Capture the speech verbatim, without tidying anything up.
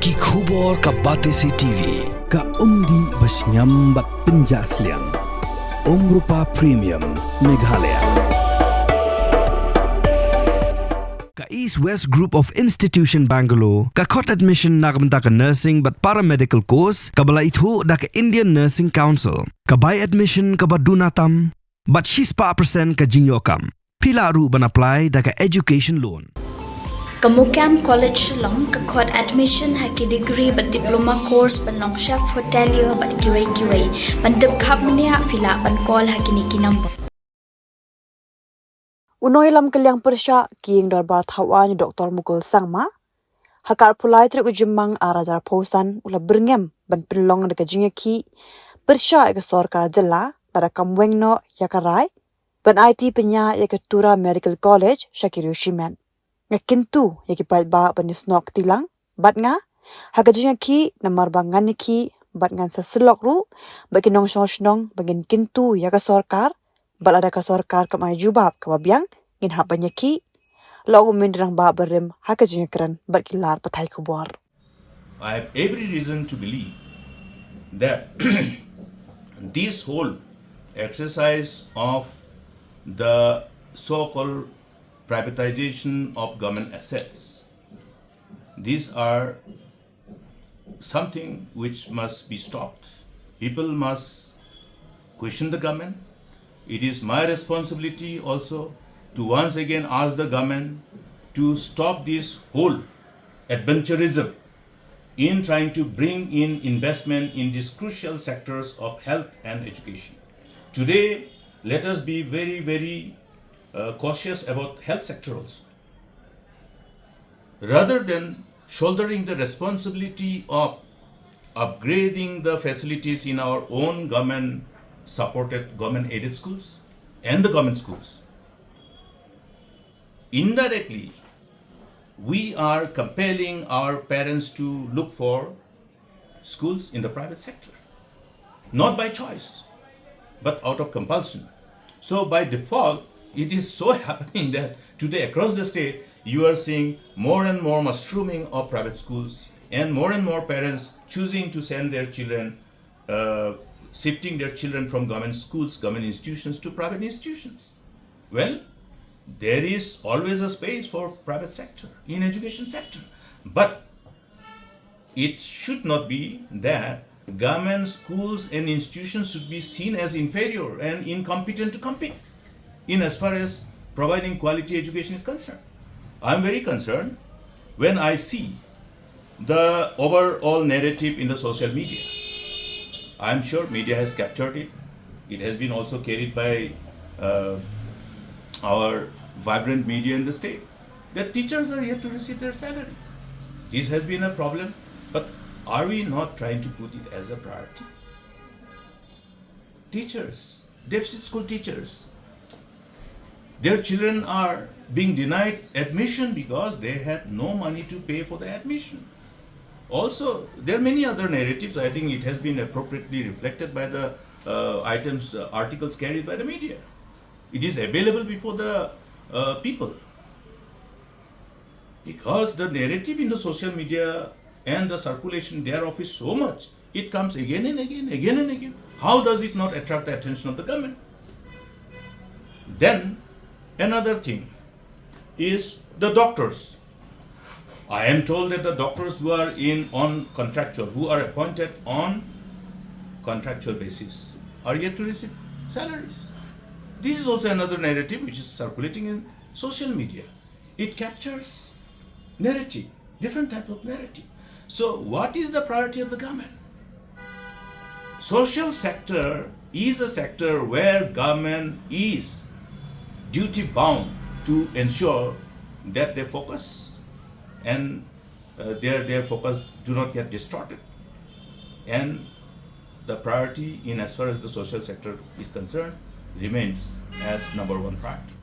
Ki khubor ka Batesi T V, ka umdih ba shngiam bad pynjah sliang. Umrupa Premium, Meghalaya. Ka East West Group of Institution Bangalore, ka khot admission na ka bynta ka nursing bad paramedical course, kaba la ithuh da ka Indian Nursing Council, ka bai admission kaba duna tam, bad shispah percent ka jingïoh kam. Phi lah ruh ban apply da ka education loan. Ka Mukam College Shillong ka khot admission ha ki degree bad diploma course ban long chef hotelier bad kiwei kiwei. Ban tip khapmniah phi lah ban call ha kine ki number. U nongïalam kylliang pyrshah ka ïing dorbar thaw aiñ Doktor Mukul Sangma, ha ka arphew lai tarik u Jymmang ar hajar arphew san u la byrngem ban pynlong da ka jingïakhih pyrshah ïa ka sorkar jylla lada kam weng noh ïa ka rai ban aiti pynïaid ïa ka Tura Medical College sha ki riew shimet. Nga kyntu ïa ki paidbah ban ïasnoh kti lang bad nga ha ka jingïakhih, namar ba ngan ïakhih bad ngan sa syllok ruh bad ki nongshong shnong ba ngin kyntu ïa ka sorkar, bad lada ka sorkar kam ai jubab kaba biang, ngin hap ban ïakhih, la ong u Myntri Rangbah barim ha ka jingïakren bad ki lad pathai khubor. I have every reason to believe that this whole exercise of the so-called privatization of government assets, these are something which must be stopped. People must question the government. It is my responsibility also to once again ask the government to stop this whole adventurism in trying to bring in investment in these crucial sectors of health and education. Today, let us be very, very, uh, cautious about health sector also. Rather than shouldering the responsibility of upgrading the facilities in our own government supported, government aided schools and the government schools, indirectly, we are compelling our parents to look for schools in the private sector. Not by choice, but out of compulsion. So by default, it is so happening that today across the state, you are seeing more and more mushrooming of private schools and more and more parents choosing to send their children, uh, shifting their children from government schools, government institutions to private institutions. Well, there is always a space for private sector in education sector, but it should not be that government schools and institutions should be seen as inferior and incompetent to compete in as far as providing quality education is concerned. I'm very concerned when I see the overall narrative in the social media. I'm sure media has captured it. It has been also carried by, uh, our vibrant media in the state, that teachers are yet to receive their salary. This has been a problem, but are we not trying to put it as a priority? Teachers, deficit school teachers, their children are being denied admission because they had no money to pay for the admission. Also, there are many other narratives. I think it has been appropriately reflected by the, uh, items, uh, articles carried by the media. It is available before the, uh, people. Because the narrative in the social media and the circulation thereof is so much, it comes again and again, again and again. How does it not attract the attention of the government? Then, another thing is the doctors. I am told that the doctors who are in on contractual, who are appointed on contractual basis, are yet to receive salaries. This is also another narrative which is circulating in social media. It captures narrative, different type of narrative. So what is the priority of the government? Social sector is a sector where government is duty bound to ensure that they focus and, uh, their, their focus do not get distorted. And the priority in as far as the social sector is concerned remains as number one priority.